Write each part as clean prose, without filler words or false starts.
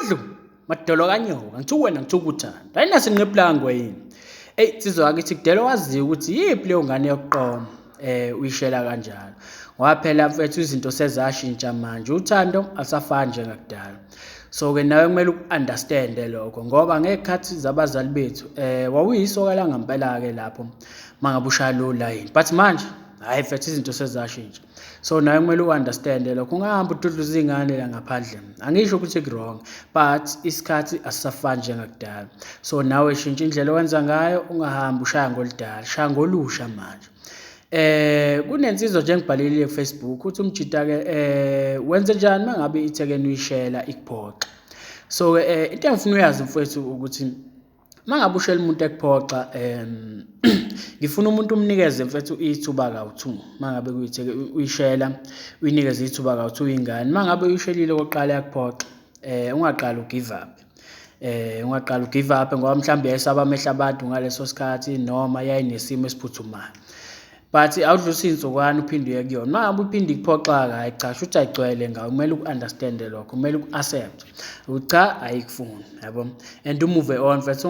Dludlu madolo kanyoka ngithuka wena ngithuka uthando ayinaso inqeplangwe yini. Eyi nsizwa yakithi kudela waziyo ukuthi yiphi leyo ngane yokuqoma uyishela kanjalo ngoba phela mfethu izinto sezashintsha manje uthando alusafani njengakudala. So-ke nawe kumele uku-understand-e lokho ngoba ngey'khathi zabazali bethu wawuyisoka langampela-ke lapho uma ngabe ushaya lowo layini but manje hhayi mfethu izinto sezashintsha. So nawe kumele u-understand-e lokho ungahambi ududluza iy'ngane la ngaphandle. Angisho ukuthi ku-wrong but isikhathi asisafani njengakudala. So nawe shintsha indlela owenza ngayo ungahambi ushaya ngoludala, shaya ngolusha manje. Kunensizwa nje engibhalelile ku-Facebook uthi umjita-ke wenze njani uma ngabe ithekeni uyishela ikuphoxa. So-ke into engifuna uyazi mfowethu ukuthi uma ngabe ushela umuntu ekuphoxa ngifuna umuntu umnikeze mfethu ithuba kawu-two uma ngabe kuyitheke uyishela uyinikeze ithuba kawu-two ingane. Uma ngabe uyishelile okokuqala yakuphoxa ungaqali u-give up. Ungaqali u-give up ngoba mhlawumbe yayisaba amehlo abantu ngaleso sikhathi noma yayinesimo esiphuthumayo. But awudlulise iy'nsukwana uphinde uye kuyona. Uma ngabe uphinde ikuphoxa-ke hhayi cha shuthi ayigcwele ngawe kumele uku-understand-e lokho, kumele uku-accept-e ukuthi cha ayikufuni yabo. And u-move on mfethu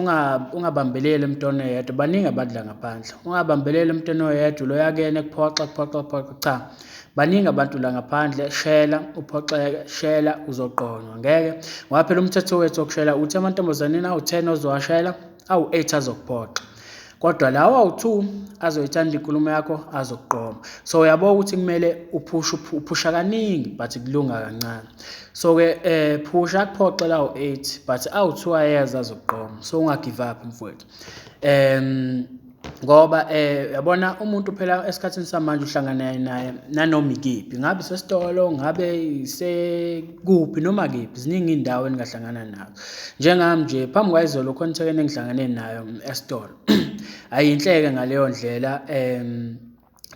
ungabambeleli emntwini oyedwa, baningi abantu la ngaphandle. Ungabambeleli emntwini oyedwa loya kuyena ekuphoxa kuphoxa kuphoxa cha. Baningi abantu la ngaphandle, shela uphoxeke, shela uzoqonywa ngeke ngoba phela umthetho wethu wokushela uthi amantombazaneni awu-10 ozowashela awu-8 azokuphoxa. Kodwa lawa awu-2 azoyithanda inkulumo yakho azokuqoma. So uyabo ukuthi kumele uphushe uphusha kaningi but kulunga kancane. So-ke phusha akuphoxe lawo 8 but awu-2 ayeza azokuqoma. So unga-give up mfowethu. Ngoba uyabona umuntu phela esikhathini samanje uhlangana naye nanoma ikephi, ngabe isesitolo, ngabe isekuphi noma kephi, ziningi iy'ndawo eningahlangana nazo. Njengami nje phambi kwayizolo khona ithekeni engihlangane nayo esitolo. Ayinhle-ke ngaleyo ndlela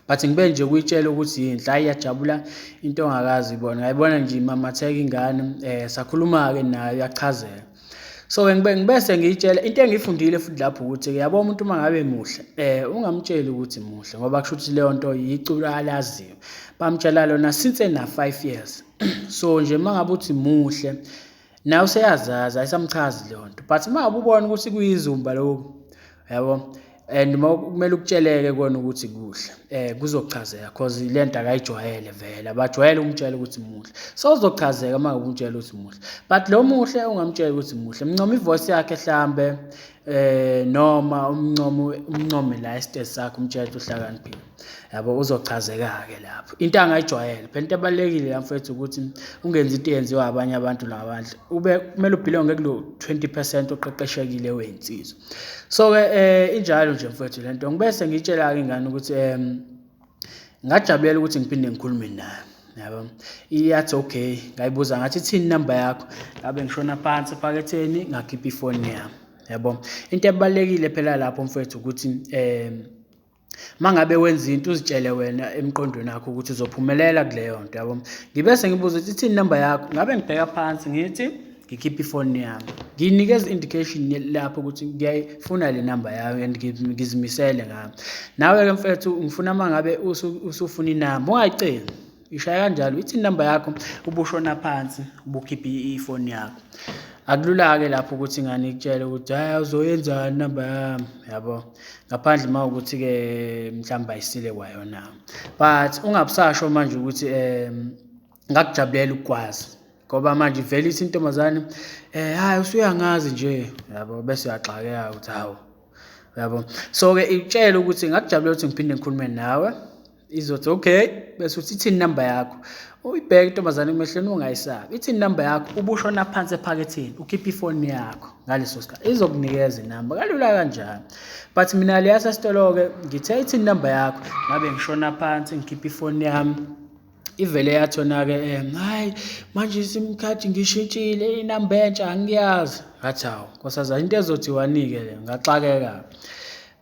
but ngibe nje kuyitshela ukuthi yinhle, hhayi iyajabula into ongakaze uyibone. Ngayibona nje imamatheka ingane sakhuluma-ke nayo yachazeka. So-ke ngibese ngiyitshela into engiyifundile futhi lapho ukuthi-ke yabo umuntu uma ngabe muhle ungamtsheli ukuthi muhle ngoba kusho ukuthi leyo nto yiculo alaziyo. Bamtshela lona since ena-5 years. So nje uma ngabe uthi muhle nawe useyazazi ayisamchazi leyo nto but uma ngabe ubona ukuthi kuyizumba lokhu yabo and kumele ukutsheleke kona ukuthi kuhle kuzochazeka cause le nto akayijwayele vele abajwayele ukumtshela ukuthi muhle. So uzochazeka uma ngabe umtshela ukuthi muhle but lo muhle ungamtsheli ukuthi muhle, mncome i-voice yakhe hlambe noma umncome la esitezi sakhe umtshele ukuthi uhlakaniphile yabo, uzochazeka-ke lapho. Into angayijwayele phela into ebalulekile la mfethu ukuthi ungenzi into eyenziwa abanye abantu la ngaphandle, ube kumele u-belong-e kulo 20% oqeqeshekile wey'nsizwa. So-ke injalo nje mfowethu le nto. Ngibese ngiyitshela-ke ingane ukuthi ngajabulela ukuthi ngiphinde ngikhulume nayo yabo. Iyathi okay, ngayibuza ngathi ithini inamba yakho, ngabe ngishona phansi ephaketheni ngakhipha ifoni yami yabo. Into ebalulekile phela lapho mfowethu ukuthi uma ngabe wenza into uzitshele wena emqondweni wakho ukuthi uzophumelela kuleyo nto yabo. Ngibese ngibuza ukuthi ithini inamba yakho, ngabe ngibheka phansi ngithi ngikhipha ifoni yami ngiyinikeza indication lapho ukuthi ngiyayifuna le namba yayo and ngizimisele ngayo. Nawe-ke mfethu ngifuna uma ngabe usufuna inamba ungayiceli, ishaya kanjalo ithi inamba yakho ubushona phansi ubukhipha ifoni yakho. Akulula-ke lapho ukuthi ingane ikutshele ukuthi hhayi uzoyenzani inamba yami yabo, ngaphandle uma ukuthi-ke mhlawumbe ayisile kwayona. But ungabusasho manje ukuthi ngakujabulela ukukwazi ngoba manje vele ithi intombazane hhayi usuyangazi nje yabo, bese uyaxakeka ukuthi hawu yabo. So-ke ikutshele ukuthi ngakujabulela ukuthi ngiphinde ngikhulume nawe, izothi okay, bese uthi ithini inamba yakho. Uyibheke intombazane emehlweni ungayisabi, ithini inamba yakho, ubushona phansi ephaketheni ukhiphe ifoni yakho ngaleso sikhathi izokunikeza inamba kalula kanjalo. But mina le yasesitolo-ke ngithe ithini inamba yakho, ngabe ngishona phansi ngikhiphe ifoni yami ivele yathona-ke hhayi manje i-sim card ngishintshile inamba entsha angiyazi. Ngathi hawu nkosazana into ezothiwani-ke le, ngaxakeka.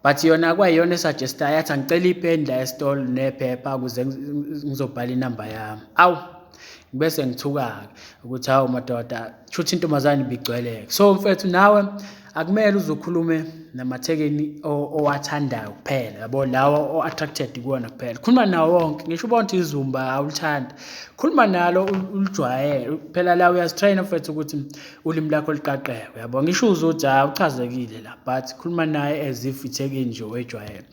But yona kwayiyona e-suggest-ayo yathi angicela ipeni la esitolo nephepha ukuze ngizobhala inamba yami. Awu bese ngithuka-ke ukuthi hawu madoda shuthi intombazane ibigcwele-ke. So mfethu nawe Akumele uze ukhulume namathekeni owathandayo kuphela, yabo, lawa o-attracted kuwona kuphela. Khuluma nawo wonke, ngisho ubona ukuthi izumba awulithandi, khuluma nalo ulijwayele. Phela la uyazi-train-a mfethu ukuthi ulimi lakho luqaqeke, uyabo. Ngisho uzwe ukuthi hhayi uchazekile la, but khuluma naye as if ithekeni nje oyijwayele.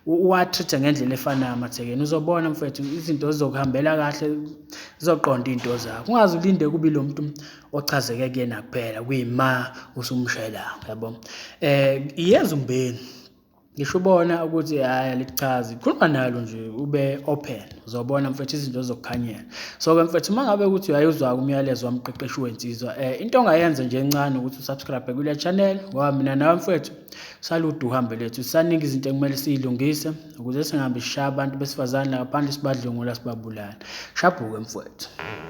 Uwa-treat-e ngendlela efanayo amathekeni, uzobona mfethu izinto zizokuhambela kahle, zizoqonda iy'nto zakho. Ungaze ulinde kube ilo muntu ochazeke kuyena kuphela, kuyima usumshela, uyabo. Iyezumbeni. Ngisho ubona ukuthi hhayi alikuchazi, khuluma nalo nje ube open, uzobona mfethu izinto zizokukhanyela. So-ke mfethu uma ngabe ukuthi uyayuzwa-ke umyalezo wamqeqeshi wensizwa, into ongayenza nje encane ukuthi u-subscribe kule channel, ngoba mina nawe mfethu salude uhambo lethu, sisaningi izinto ekumele siy'lungise ukuze singahambi sishaya abantu besifazane la ngaphandle sibadlwengula sibabulale. Shabhuke mfwethu.